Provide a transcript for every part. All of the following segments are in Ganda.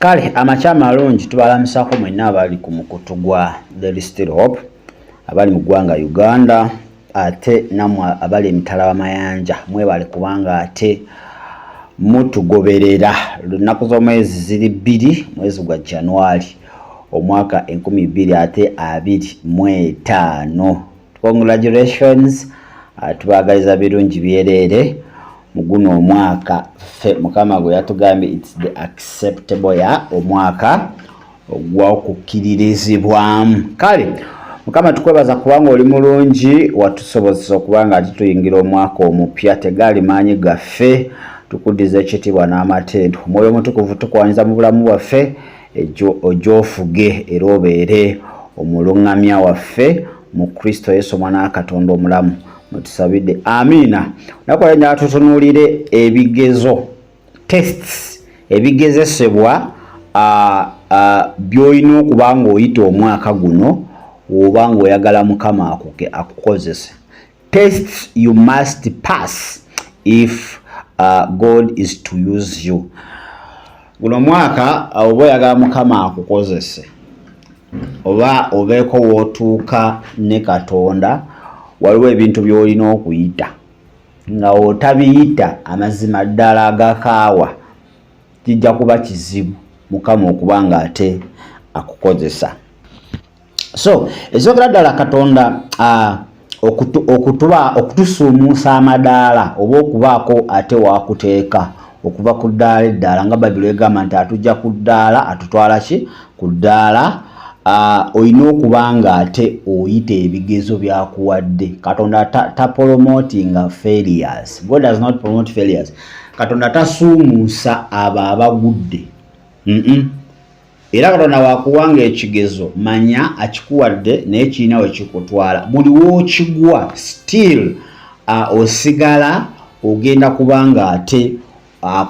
Kale amakya amalungi, tubalamusako mwenna abali ku mukutu gwa There is Still Hope, abali mu ggwanga Uganda, ate nammwe abali emitala w'amayanja, mwebale kubanga ate mutugoberera. Lunaku z'omwezi ziri 2, mwezi gwa January, omwaka 2025. Congratulations, tubagaliza birungi byereere mu guno omwaka ffe Mukama gwe yatugambye, it's the acceptable ya omwaka ogw'okukkiririzibwamu. Kale Mukama, tukwebaza kubanga oli mulungi, watusobozesa okuba nga ate tuyingira omwaka omupya. Tegaali maanyi gaffe, tukuddiza ekitiibwa n'amatendo. Omwoyo Omutukuvu, tukwaniza mu bulamu bwaffe, ojoofuge era obeere omuluŋŋamya waffe, mu Kristo Yesu Omwana wa Katonda omulamu mutusabidde, amiina. Nakola njala tutunuulire ebigezo, tests, ebigezesebwa by'olina okuba ng'oyita omwaka guno oba ng'oyagala Mukama akukozese. Tests you must pass if God is to use you. Guno mwaka oba oyagala Mukama akukozese oba obeeko w'otuuka ne Katonda, waliwo ebintu by'olina okuyita nga otabiyita, amazima ddala agakaawa, kijja kuba kizibu Mukama okuba nga ate akukozesa. So ekisookera ddala, Katonda okutuba okutusuumuusa amadaala oba okubaako ate wakuteeka okuva ku ddaala eddaala, nga Bayibuli egamba nti atujja ku ddaala, atutwala ki ku ddaala, olina okuba nga ate oyita ebigezo byakuwadde. Katonda tapromotinga failures. God does not promote failures. Katonda tasuumuusa abo abagudde. Era Katonda wakuwanga ekigezo, manya akikuwadde naye kirina we kikutwala. Buli wookigwa, still osigala ogenda kubanga ate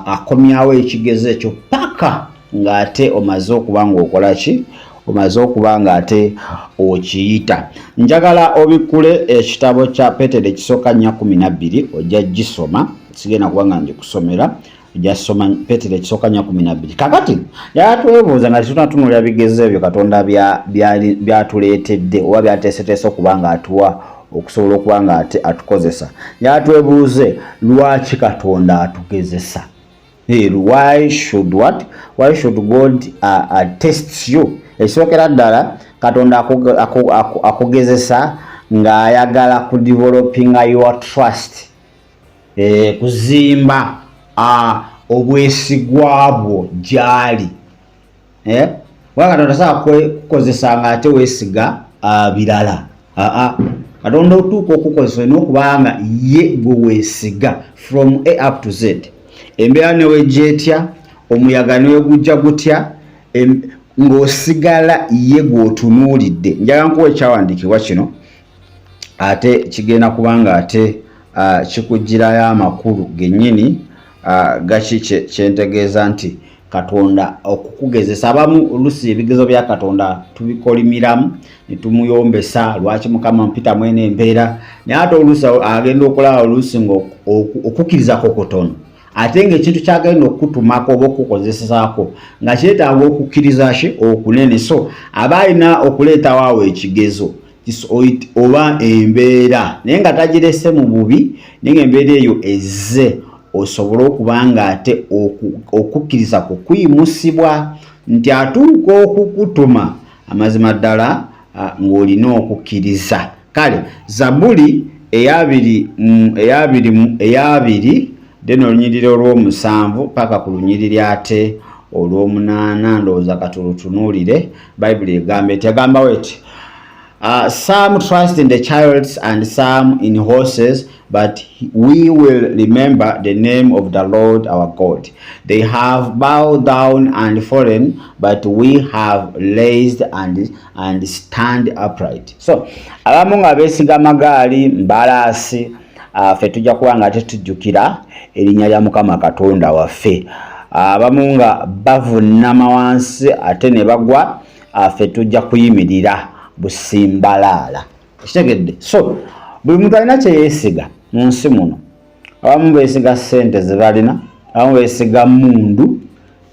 akomyawo ekigezo ekyo paka ng'ate omaze okuba ng'okola ki, omaze okuba nga ate okiyita. Njagala obikkule ekitabo kya Peetero Ekisooka 4:12, ojja gisoma, sigenda kuba nga ngikusomera, ojja soma Peetero Ekisooka 4:12. Kakati njagala twebuuza nga tetunatunulira bigezo ebyo Katonda byatuleetedde oba byateeseteese okuba nga atuwa okusobola okuba nga ate atukozesa, njagala twebuuze lwaki Katonda atugezesa. Hey, why should what? Why should God test you? Ekisookera ddala, Katonda akugezesa ng'ayagala ku developinga your trust, kuzimba obwesigwa bwo gy'ali. Eh? Kuba Katonda tasobola kukozesa nga ate weesiga birala. Aa, Katonda otuuka okukozesa olina okuba nga ye gwe weesiga from A up to Z. Embeera newejja etya, omuyaga newegujja gutya, ng'osigala ye gw'otunuulidde. Njagala nkuwa ekyawandiikibwa kino, ate kigenda kubanga ate kikugirayo amakulu gennyini gaki kyentegeeza nti Katonda okukugezesa. Abamu olusi ebigezo bya Katonda tubikolimiramu ne tumuyombesa, lwaki Mukama mpita mwene embeera? Naye ate oluusi agenda okulaba oluusi nga okukkirizako kutono, ate ng'ekintu kyagenda okukutumako oba okukozesaako nga kyetaaga okukkiriza ki okunene. So aba alina okuleetawo awo ekigezo oba embeera, naye nga tagirese mu bubi, naye nga embeera eyo ezze osobole okuba nga ate okukkiriza kwo kuyimusibwa, nti atuuka okukutuma, amazima ddala ng'olina okukkiriza. Kale Zabuli eyabiri eyabiri eyabiri, then olunyiriri olw'omusanvu paka ku lunyiriri ate olw'omunaana, ndowooza katulutunuulire. Bayibuli egamba eti, egambawo eti, "Some trust in the chariots and some in horses, but we will remember the name of the Lord our God. They have bowed down and fallen, but we have raised and stand upright." So, abamu nga beesiga amagaali, mbalaasi, ffe tujja kuba nga tetujjukira erinnya lya Mukama Katonda waffe. Abamu nga bavunnama wansi ate ne bagwa, ffe tujja kuyimirira busimbalaala. Kitegedde? So buli muntu alina kye yeesiga mu nsi muno. Abamu beesiga ssente ze balina, abamu beesiga mundu.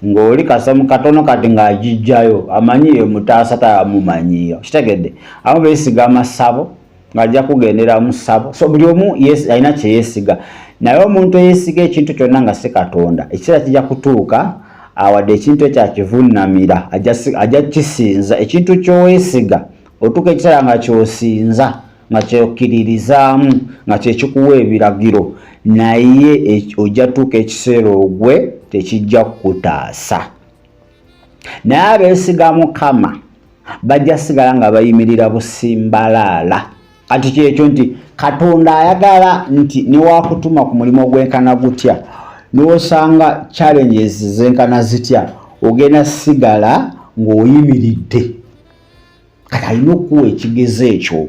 Ng'oli kasemu katono kati ng'agijjayo, amanyi ye mutaasa tamumanyiyo. Kitegedde, abamu beesiga amasabo ng'ajja kugendera mu ssabo. So buli omu alina kye yeesiga, naye omuntu eyeesiga ekintu kyonna nga si Katonda, ekiseera kijja kutuuka awadde ekintu ekyo akivunnamira, ajja kisinza. Ekintu ky'oweesiga otuuka ekiseera nga ky'osinza, nga kyokkiririzaamu, nga kyekikuwa ebiragiro, naye ojja tuuka ekiseera ogwe tekijja kukutaasa. Naye abeesiga Mukama bajja sigala nga bayimirira busimbalaala. Kati kyekyo nti Katonda ayagala nti newakutuma ku mulimu ogwenkana gutya, n'osanga challenges zenkana zitya, ogenda sigala ng'oyimiridde. Kati alina okukuwa ekigezo ekyo.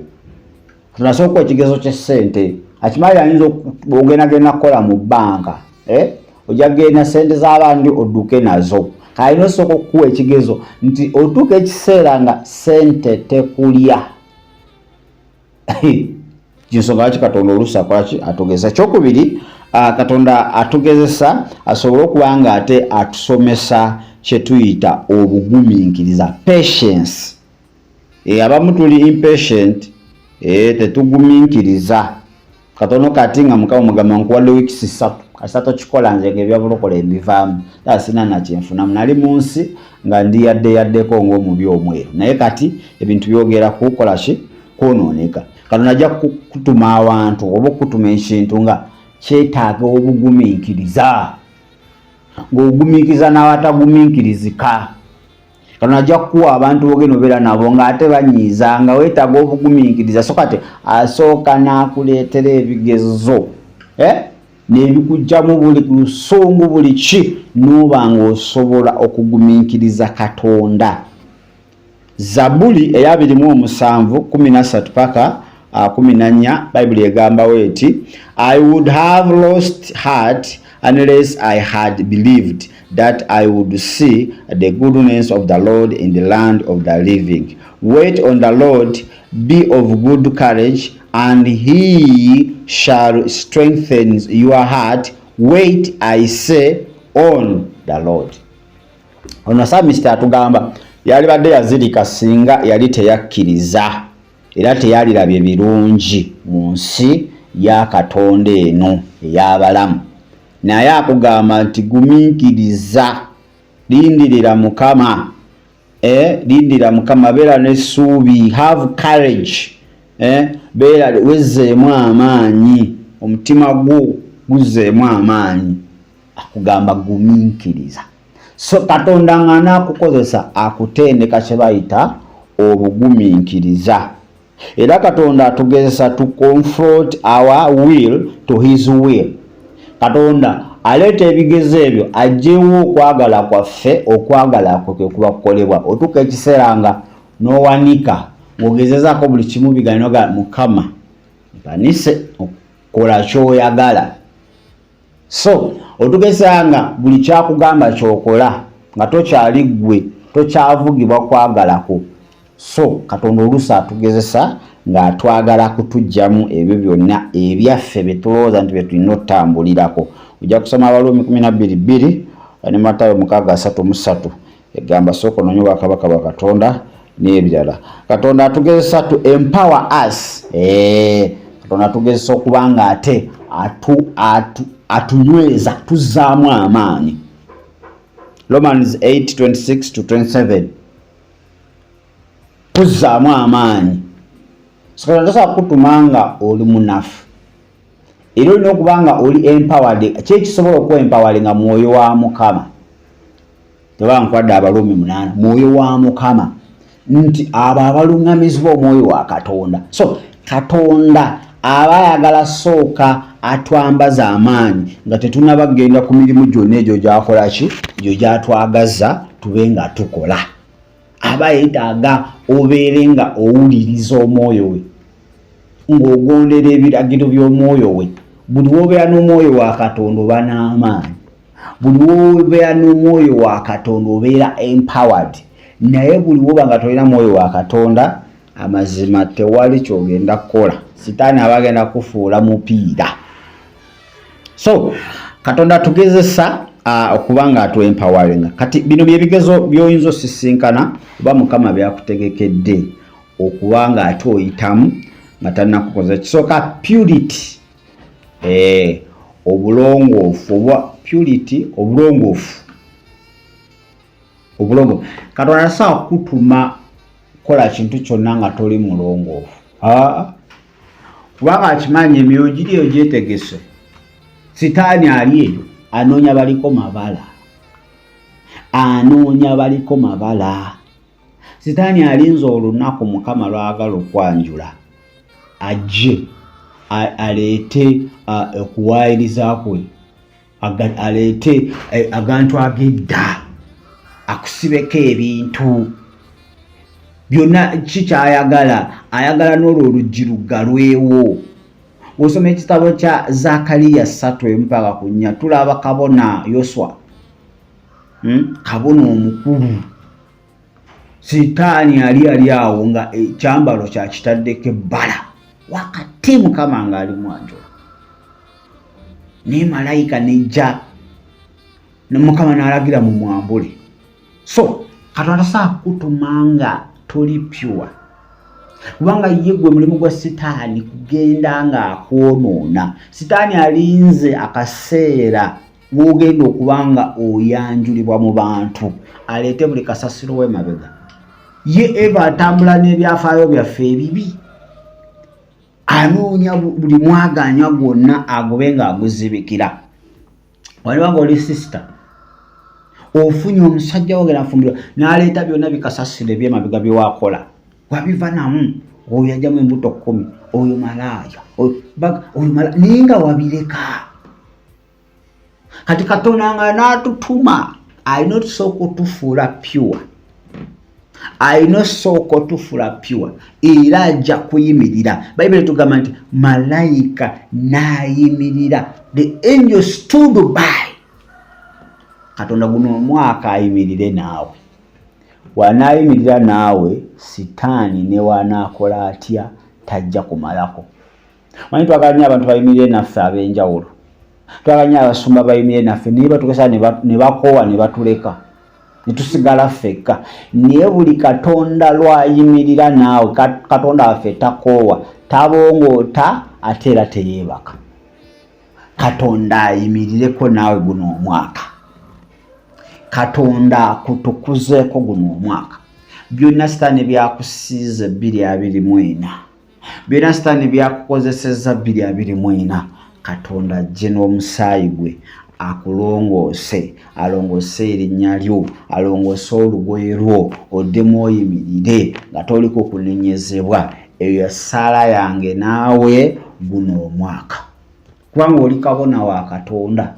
Katonda asobola okuwa ekigezo ky'essente. Akimanyi ayinza ogenda genda kukola mu bbanka, eh? Ojja kugenda ssente z'abandi odduke nazo. Alina osooka okukuwa ekigezo nti otuuka ekiseera nga ssente tekulya. Kinsonga lwaki Katonda oluusi akola ki? Atugezesa. Ekyokubiri, Katonda atugezesa asobole okuba nga ate atusomesa kye tuyita obugumiikiriza, patience. Abamu tuli impatient, tetugumiikiriza katono kati nga Mukama mugamba nkuwadde weeks 3, kasita tokikola nze nga ebyobulokole mbivaamu, ddala sirina nakyenfunamu, nali mu nsi nga ndi yadde yaddeko ng'omubi omweru, naye kati ebintu byogera kukola ki? Kwonooneka. Katonda ajja kutuma awantu oba okutuma ekintu nga kyetaaga obugumiikiriza, ng'ogumiikiriza n'awatagumiikirizika. Katonda ajja kukuwa abantu b'ogenda obeera nabo ng'ate banyiiza, nga weetaaga obugumiikiriza. So kati asooka n'akuleetera ebigezo, n'ebikugyamu buli lusungu buli ki, n'oba ng'osobola okugumiikiriza Katonda. Zabuli eya 27 13 paka 14, Bayibuli egambawo eti, I would have lost heart unless I had believed that I would see the goodness of the Lord in the land of the living. Wait on the Lord, be of good courage, and he shall strengthen your heart. Wait, I say, on the Lord. Ono psalmist atugamba yalibadde yazirika singa yali teyakkiriza era teyalirabye birungi mu nsi ya Katonda eno ey'abalamu. Naye akugamba nti gumiikiriza, lindirira Mukama, lindira Mukama, beera n'essuubi, have courage, beera wezzeemu amaanyi, omutima gwo guzzeemu amaanyi. Akugamba gumiikiriza. So Katonda ng'anaakukozesa akutendeka kye bayita obugumiikiriza. Era Katonda atugezesa to confront our will to his will. Katonda aleeta ebigezo ebyo aggyewo okwagala kwaffe, okwagala kwe kwe kuba kukolebwa. Otuuka ekiseera nga n'owanika ng'ogezezaako buli kimu bigaana, n'ogamba Mukama mpanise okukola ky'oyagala. So otugeza nga buli kyakugamba ky'okola, nga tokyali ggwe, tokyavugibwa kwagalako. So Katonda oluusi atugezesa ng'atwagala kutuggyamu ebyo byonna ebyaffe bye tulowooza nti bye tulina otutambulirako. Ojja kusoma Abaruumi 12:2 ne Matayo 6:33, egamba sooka onoonye obwakabaka bwa Katonda n'ebirala. Katonda atugezesa to empower us. Katonda atugezesa okuba nga ate atunyweza, tuzzaamu amaanyi. Romans 8:26 to 27, tuzzaamu amaanyi. So Katonda tasobola kukutuma nga oli munafu, era olina okuba nga oli empowered. Ki ekisobola okuwa empowered? Nga mwoyo wa Mukama. Teba nkwadde Abaruumi 8, mwoyo wa Mukama, nti abo abaluŋŋamizibwa omwoyo wa Katonda. So Katonda aba ayagala sooka atwambaza amaanyi nga tetunaba kugenda ku mirimu gyonna egyo gy'akola ki, egyo gy'atwagaza tube nga tukola. Aba yeetaaga obeere nga owuliriza omwoyo we, ng'ogondera ebiragiro by'omwoyo we. Buli w'obeera n'omwoyo wa Katonda oba n'amaanyi. Buli w'obeera n'omwoyo wa Katonda obeera empowered. Naye buli w'oba nga tolina mwoyo wa Katonda, amazima tewali ky'ogenda kukola. Sitaani aba agenda kufuula mupiira. So Katonda atugezesa Okuba nga atwempoweringa. Kati bino byebigezo by'oyinza osisinkana oba Mukama byakutegekedde okuba nga ate oyitamu nga tannakukoza. Kisooka, purity, obulongoofu, oba purity, obulongoofu, obulongoofu. Katonda tasobola kukutuma kukola kintu kyonna nga toli mulongoofu, kubanga akimanyi emyoyo giri eyo gyetegese. Sitaani ali eyo anoonya baliko mabala, anoonya baliko mabala. Sitaani alinze olunaku Mukama lwagala okwanjula, ajje aleete okuwaayiriza kwe, aleete agantu ag'edda, akusibeko ebintu byonna. Kikyayagala, ayagala n'olwo oluggi luggalwewo. Bw'osoma ekitabo kya Zakariya 3:1 paka ku 4, tulaba kabona Yoswa, Kabona omukulu. Sitaani ali awo nga ekyambalo kyakitaddeko ebbala, wakati Mukama ng'ali mwanjula, naye malayika nejja, Mukama n'alagira mu mwambule. So Katonda tasobola kukutuma nga toli pure, kubanga ye gwe mulimu gwa Sitaani kugenda ng'akwonoona. Sitaani alinze akaseera w'ogenda okuba nga oyanjulibwa mu bantu, aleete buli kasasiro w'emabega. Ye eva atambula n'ebyafaayo byaffe ebibi, anoonya buli mwaganya gwonna agobe ng'aguzibikira. Waliwo nga oli sister, ofunye omusajja wogera nfumbirwa, n'aleeta byonna bikasasiro ebyemabega byewakola, wabiva namu, oyo yajjamu embuto 10, oyo malaaya, oyo malaaya, naye nga wabireka. Kati Katonda nga n'atutuma, alina otusooka otufuula pure, alina osooka otufuula pure, era ajja kuyimirira. Bayibuli tugamba nti malayika n'ayimirira, the angel stood by. Katonda guno omwaka ayimirire naawe. Wanaayimirira naawe, Sitaani ne wanaakola atya tajja kumalako. Manyi twagala nnyo abantu bayimirire naffe ab'enjawulo, twagala nnyo abasumba bayimirire naffe, naye batukesa ne bakoowa ne batuleka ne tusigala ffekka. Naye buli Katonda lwayimirira naawe, Katonda waffe takoowa, tabongoota, ate era teyeebaka. Katonda ayimirireko naawe guno omwaka. Katonda akutukuzeeko guno omwaka. Byonna Sitaani byakusiize 2024, byonna Sitaani byakukozesezza 2024, Katonda ajje n'omusaayi gwe akulongoose, alongoose erinnya lyo, alongoose olugoye lwo, oddemu oyimirire nga toliko kunenyezebwa. Eyo ssaala yange naawe guno omwaka, kubanga oli kabona wa Katonda,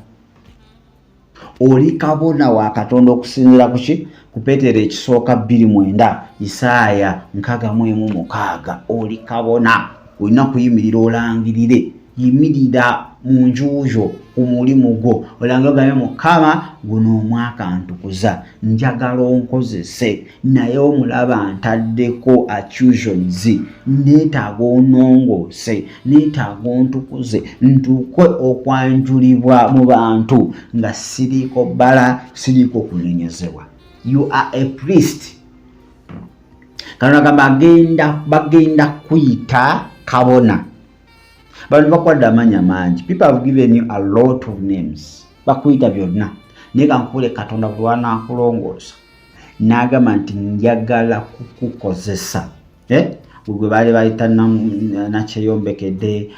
oli kabona wa Katonda okusinziira kuki? Ku Peetero ekisooka 2:9, Isaaya 61:6. Oli kabona, olina kuyimirira olangirire. Yimirira mu nju yo, ku mulimu gwo, olangire, ogambe, "Mukama, guno omwaka ntukuza, njagala onkozese, naye omulaba ntaddeko accusations, neetaaga onongoose, neetaaga ontukuze, ntuuke okwanjulibwa mu bantu nga siriiko bbala, siriiko kunenyezebwa." You are a priest. Katonda agamba agenda, bagenda kuyita kabona. Bantu bakwadde amanya mangi, people have given you a lot of names, bakuyita byonna, naye kankubule, Katonda buli lwanaakulongoosa n'agamba nti njagala kukukozesa, eh? Gwe baali bayita nakyeyombekedde,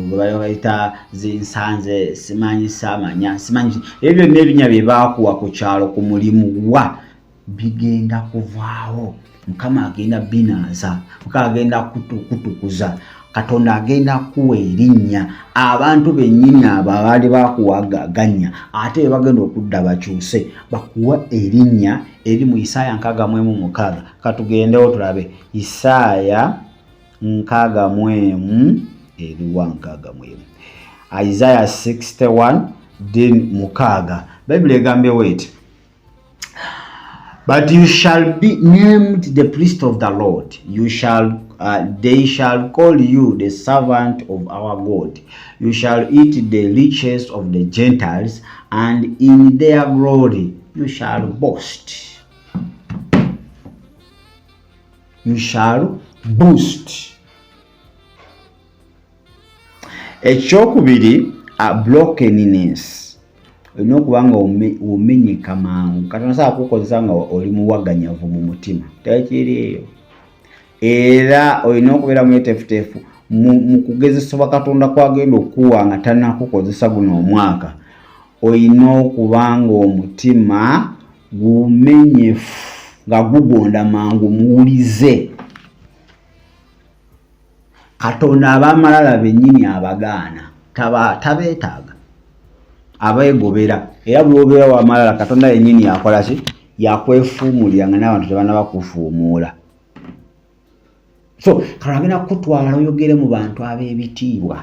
gwe baali bayita zinsanze, simanyi, saamanya, simanyi, ebyo byonna ebinnya bye baakuwa ku kyalo, ku mulimu, wa bigenda kuvaawo. Mukama agenda binaaza, Mukama agenda kutukuza, Katonda agenda kuwa erinnya. Abantu bennyini abo abaali bakuwa gannya, ate be bagenda okudda bakyuse bakuwa erinnya eri mu Isaaya 66:6. Katugendewo tulabe Isaaya 61 eriwa? 61, Isaiah 61 then 6. Bayibuli egambewo eti, "But you shall be named the priest of the Lord. You shall, they shall call you the servant of our God. You shall eat the riches of the Gentiles." And in their glory you shall boast. You shall boost. Ekyokubiri, brokenness. Olina okuba nga omenyeka mangu. Katonda asobola kukukozesa nga oli muwaganyavu mu mutima, tekiriiyo. Era olina okubeera mweteefuteefu mu kugezesebwa Katonda kwagenda okukuwa nga tannakukozesa guno omwaka. Olina okuba nga omutima gumenyefu, nga gugonda mangu, muwulize. Katonda ab'amalala bennyini abagaana, tabeetaaga, abeegobera. Era bw'obeera w'amalala, Katonda yennyini yakola ki? Yakwefuumulira nga n'abantu tebannaba kufuumuula. So Katonda agenda kukutwala oyogere mu bantu ab'ebitiibwa,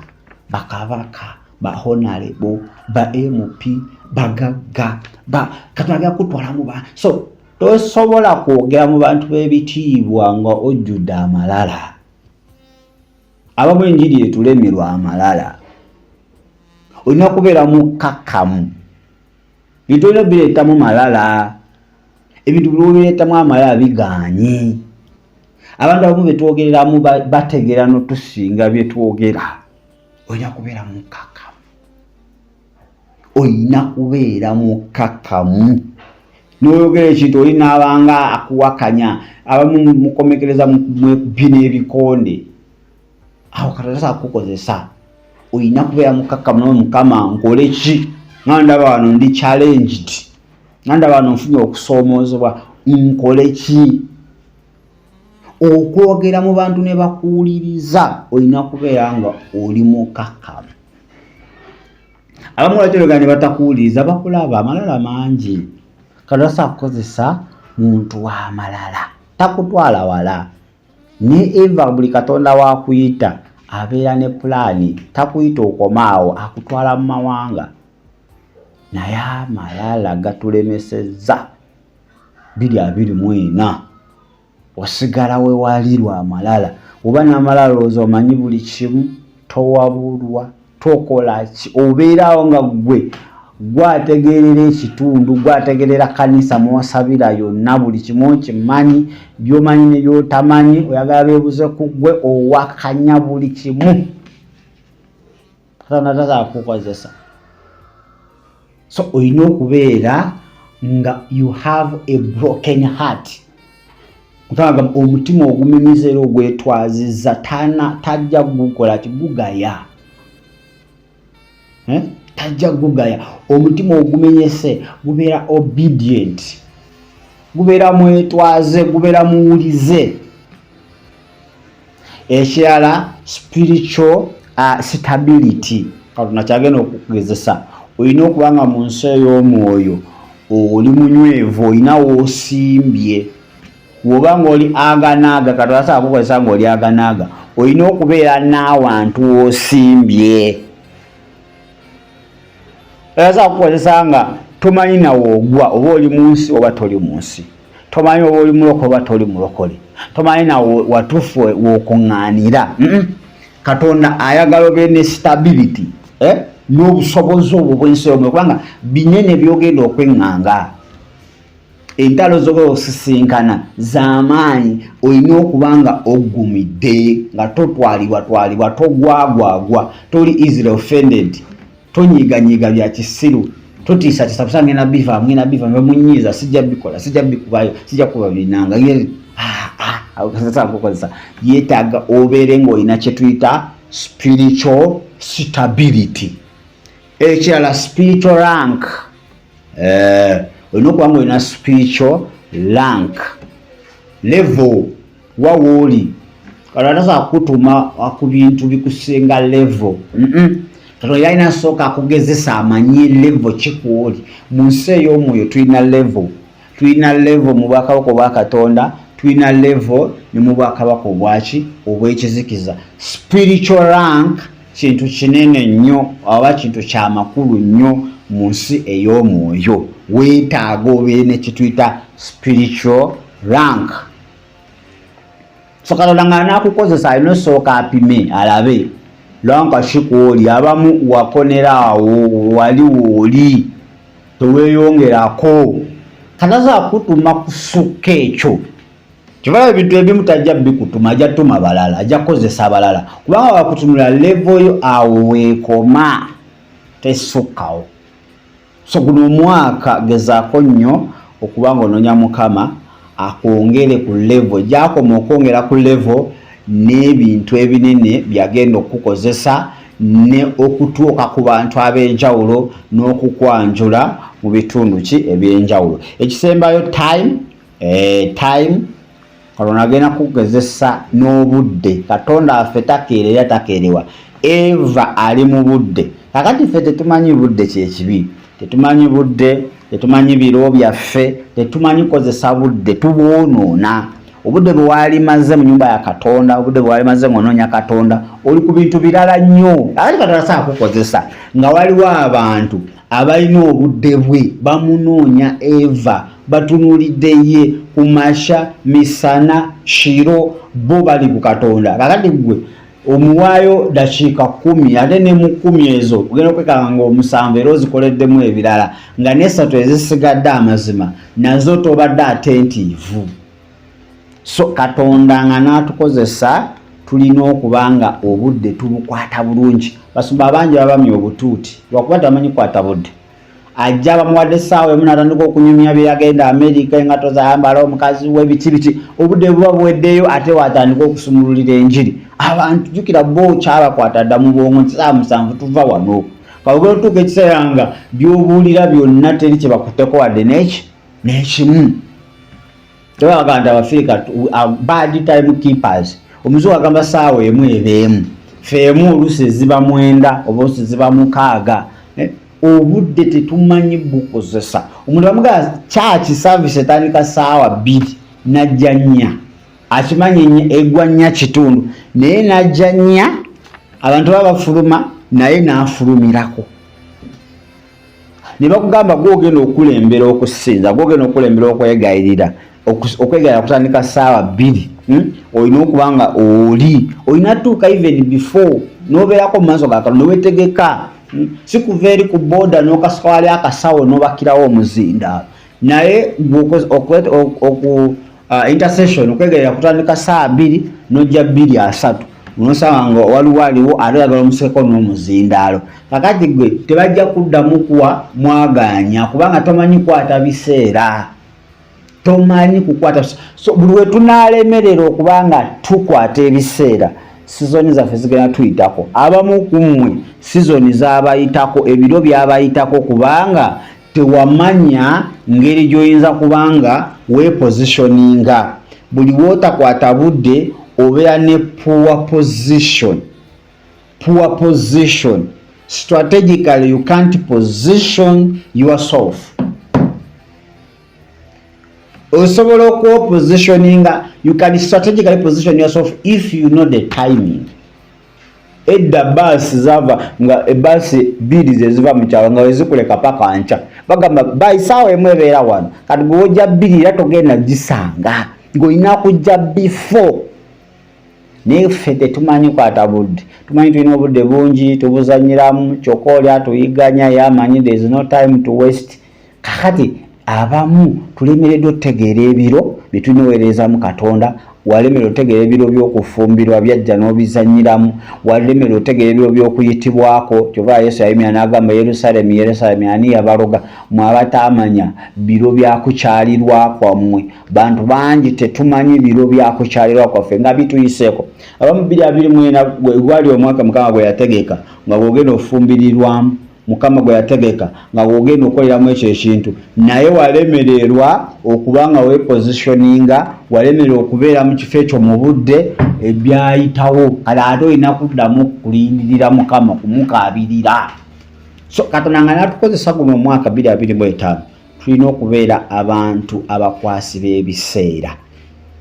bakabaka, ba honorable, ba MP, bagagga, Katonda agenda kukutwala mu ba, so tosobola kwogera mu bantu b'ebitiibwa nga ojjudde amalala. Abamu enjiri etulemerwa amalala. Olina kubeera mukkakkamu, bintu olina bireetamu malala. Ebintu buli obireetamu amalala bigaanyi. Abantu abamu betwogereramu bategeera n'otusinga bye twogera. Olina kubeera mukkakkamu, olina kubeera mukkakkamu n'oyogera ekintu oli n'abanga akuwakanya. Abamu mukomekereza mwekubye n'ebikonde, awo Katonda tasobola kukukozesa. Olina kubeera mukkakkamu nawe, Mukama nkole ki nga ndaba wano ndi challenged, nga ndaba wano nfunye okusoomoozebwa, nkole ki? Okwogera mu bantu ne bakuwuliriza olina kubeera nga oli mukkakkamu. Abamu lwaki oyogera ne batakuwuliriza? Bakulaba amalala mangi. Katonda tasobola kukozesa muntu w'amalala, takutwala wala. Ne eva buli Katonda wakuyita abeera ne pulaani, takuyita okoma awo, akutwala mu mawanga. Naye amalala gatulemesezza 2024, osigala we wali lwa amalala. Oba n'amalala olowooza omanyi buli kimu, towabulwa, tokola ki, obeeraawo nga ggwe gwategeerera ekitundu, gwategeerera kanisa mw'osabira yonna, buli kimu okimanyi, by'omanyi ne by'otamanyi, oyagala beebuze ku ggwe, owakanya buli kimu. Katonda tasobola kukukozesa. So olina okubeera nga you have a broken heart. Mukama, omutima ogumemiza era ogwetwaziza tajja gukola ki? Gugaya, eh? Tajja gugaya. Omutima ogumenyese gubeera obedient, gubeera mwetwaze, gubeera muwulize. Ekirala, spiritual stability. Katonda kyagenda okukugezesa, olina okuba nga mu nsi ey'omwoyo oli munywevu, olina woosimbye. Bw'oba ng'oli aganaaga, Katonda asobola kukozesa ng'oli aganaaga. Olina okubeera n'awantu woosimbye. Asobola kukozesa nga tomanyi nawoogwa, oba oli mu nsi oba toli mu nsi, tomanyi oba oli mulokole oba toli mulokole, tomanyi nawe watuufu w'okuŋŋaanira. Katonda ayagala obeere ne stability, eh? N'obusobozi obwo bw'ensi omwe, kubanga binene byogenda okweŋŋanga, entalo zoba osisinkana z'amaanyi. Olina okuba nga oggumidde, nga totwalibwa twalibwa, togwagwagwa, toli easily offended, tonyiiganyiiga bya kisiru, totiisatiisa kusa ngenda biva, ngenda biva, bamunyiiza, sijja bikola, sijja bikubayo, sijja kuba binanga. Kukozesa yeetaaga obeere ng'olina kye tuyita spiritual stability. Ekirala, spiritual rank. Olina okuba nga olina spiritual rank, level wa wooli. Katonda tasobola kukutuma ku bintu bikusinga level. Katonda yalina sooka akugezesa amanye level kikwoli mu nsi ey'omwoyo. Tulina level, tulina level mu bwakabaka obwa Katonda, tulina level ne mu bwakabaka obwaki? Obw'ekizikiza. Spiritual rank kintu kinene nnyo oba kintu kyamakulu nnyo mu nsi ey'omwoyo. Weetaaga obeere ne kituyita spiritual rank. So Katonda nga anaakukozesa alina osooka apime alabe rank kikwoli. Abamu wakonera awo wali wooli. Teweeyongerako. Katasobola kutuma kusukka ekyo. Kyova ebintu ebimu tajja bikutuma, ajja tuma balala, ajja kukozesa balala, kubanga wakutunula level yo awo weekoma, tesukkawo. So guno omwaka gezaako nnyo okuba nga onoonya Mukama akwongere ku level gyakoma, okwongera ku level n'ebintu ebinene byagenda okukukozesa ne okutuuka ku bantu ab'enjawulo n'okukwanjula mu bitundu ki ebyenjawulo. Ekisembayo, time. Katonda agenda kugezesa n'obudde. Katonda affe takeera era takeerewa, eva ali mu budde. Kakati ffe tetumanyi budde, kyekibi. Tetumanyi budde, tetumanyi biro byaffe, tetumanyi kukozesa budde, tubwonoona. Obudde bwe walimaze mu nyumba ya Katonda, obudde bwe walimaze ng'onoonya Katonda, oli ku bintu birala nnyo. Akati Katonda saa kukozesa nga waliwo abantu abalina obudde bwe bamunoonya, eva batunuulidde ye ku masha, misana, kiro, bo bali ku Katonda. Kakati gwe omuwaayo dakiika 10, ate ne mu 10 ezo ogenda okwekanga nga omusanvu era ozikoleddemu ebirala, nga nesatu ezisigadde amazima nazo tobadde attentive. So Katonda nga n'atukozesa, tulina okuba nga obudde tubukwata bulungi. Basumba abangi babamya obutuuti lwakuba tamanyi kukwata budde. Ajja bamuwadde essaawa 1 natandika okunyumya bye yagenda Amerika, engato zayambala omukazi we, biki biki. Obudde buba buweddeyo, ate watandika okusumululira enjiri abantu. Jjukira bo kyabakwata dda mu bwongo nti saawa 7 tuva wano. Kawogera otuuka ekiseera nga by'obuulira byonna teri kye bakutteko wadde neki n'ekimu. Tebagamba nti Abafirika bad time keepers. Omuzungu agamba saawa 1 ebeemu, fe emu oluusi eziba 9 oba oluusi ziba 6. Obudde tetumanyi bukozesa. Omuntu bamugamba church service etandika saawa 2, najja 4. Akimanyi egwa 4 kitundu, naye najja 4. Abantu baba bafuluma, naye n'afulumirako. Ne bakugamba gwogenda okulembera okusinza, gwogenda okulembera okwegayirira. Okwegayirira kutandika saawa 2, Olina okuba nga oli olina tuuka even before, nobeerako mu maaso ga Katonda, newetegeka. Si kuva eri ku booda n'okasuka wali akasawo n'obakirawo omuzindaalo. Naye intercession, okwegayirira kutandika saa 2, nojja 2:30, nosanga nga waliwo aliwo ate oyagala omusekeko n'omuzindaalo. Kakati gwe tebajja kuddamu kuwa mwaganya, kubanga tomanyi kwata biseera, tomanyi kukwata. So buli we tunaalemerera okuba nga tukwata ebiseera, sizoni zaffe zigenda tuyitako. Abamu ku mmwe sizoni zabayitako, ebiro byabayitako, kubanga tewamanya ngeri gy'oyinza kubanga wepositioninga. Buli wootakwata budde obeera ne poor position, poor position. Strategically you can't position yourself. Osobola okupositioninga, you can strategically position yourself if you know the timing. Edda baasi zava nga ebaasi 2 zeziva mu kyalo, nga wezikuleka paka nkya. Bagamba bayi saawa 1 ebeera wano. Kati gwe wojja 2 era togenda gisanga, ng'olina kujja before. Naye ffe tetumanyi kwata budde. Tumanyi tulina obudde bungi, tubuzanyiramu, kyokka oli atuyiganya yamanyi there is no time to waste. Kakati abamu tulemereddwa otutegeera ebiro bye tulina oweerezamu Katonda. Walemera otegeera ebiro by'okufumbirwa, byajja n'obizanyiramu. Walemera otegeera ebiro by'okuyitibwako. Kyova Yesu yayimira n'agamba, "Yerusalemi, Yerusalemi, ani yabaloga mwe abataamanya biro byakukyalirwa kwammwe?" Bantu bangi tetumanyi biro byakukyalirwa kwaffe nga bituyiseeko. Abamu 2024 gwali omwaka Mukama gwe yategeka nga gwogenda ofumbirirwamu, Mukama gwe yategeka nga gwogenda okukoleramu ekyo ekintu, naye walemererwa okuba nga wepositioninga, walemererwa okubeera mu kifo ekyo mu budde, ebyayitawo. Kale ate olina kuddamu kulindirira Mukama, kumukaabirira. So Katonda nga natukozesa guno omwaka 2025, tulina okubeera abantu abakwasi b'ebiseera.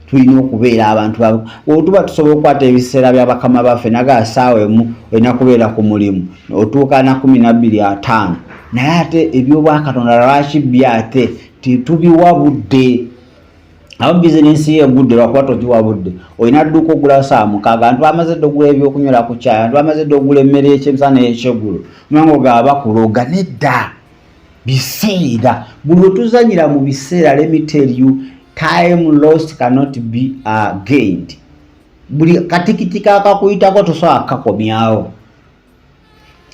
Tulina okubeera abantu otuba tusobola okukwata ebiseera bya bakama baffe. Nagaa saawa 1 olina kubeera ku mulimu, otuuka na 12:50. Naye ate ebyobwakatonda lwaki byo ate tetubiwa budde? Abo bizinensi yo egudde lwakuba togiwa budde. Olina dduuka ogula saa 6, abantu bamaze dde ogula ebyokunywera ku kyayi, abantu bamaze dde ogula emmere y'ekyemisana n'ekyeggulo, kubanga ogaba bakuloga. Nedda. Biseera, buli wetuzanyira mu biseera, let me tell you, time lost cannot be gained. Buli katikiti kakakuyitako tosobola kukakomyawo.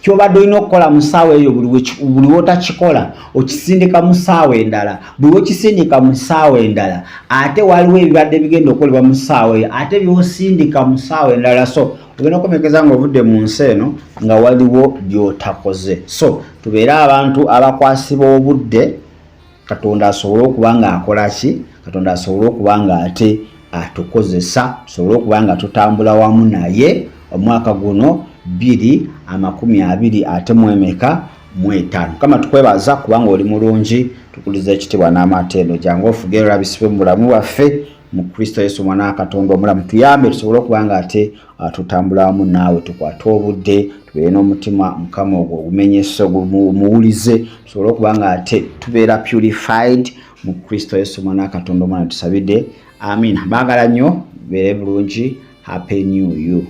Kyobadde olina okukola mu ssaawa eyo, buli wotakikola okisindika mu ssaawa endala. Buli wokisindika mu ssaawa endala, ate waliwo ebibadde bigenda okukolebwa mu ssaawa eyo, ate byosindika mu ssaawa endala. So ogenda okomekeza nga ovudde mu nsi eno nga waliwo byotakoze. So tubeere abantu abakwasibwa obudde, Katonda asobole okuba nga akola ki? Katonda asobole okuba nga ate atukozesa, tusobole okuba nga tutambula wamu naye omwaka guno 2025 ate mwemeka 5. Mukama, tukwebaza kubanga oli mulungi, tukuliza ekitiibwa n'amatendo. Jangu ofuge olabisibwe mu bulamu bwaffe, mu Kristo Yesu omwana wa Katonda omulamu. Tuyambe tusobole okuba nga ate tutambula wamu naawe, tukwate obudde, tubeere n'omutima, Mukama, ogwo ogumenyese, omuwulize, tusobole okuba nga ate tubeera purified mu Kristo Yesu omwana wa Katonda omwana. Tusabidde, amina. Baagala nnyo, beere bulungi. Happy new you.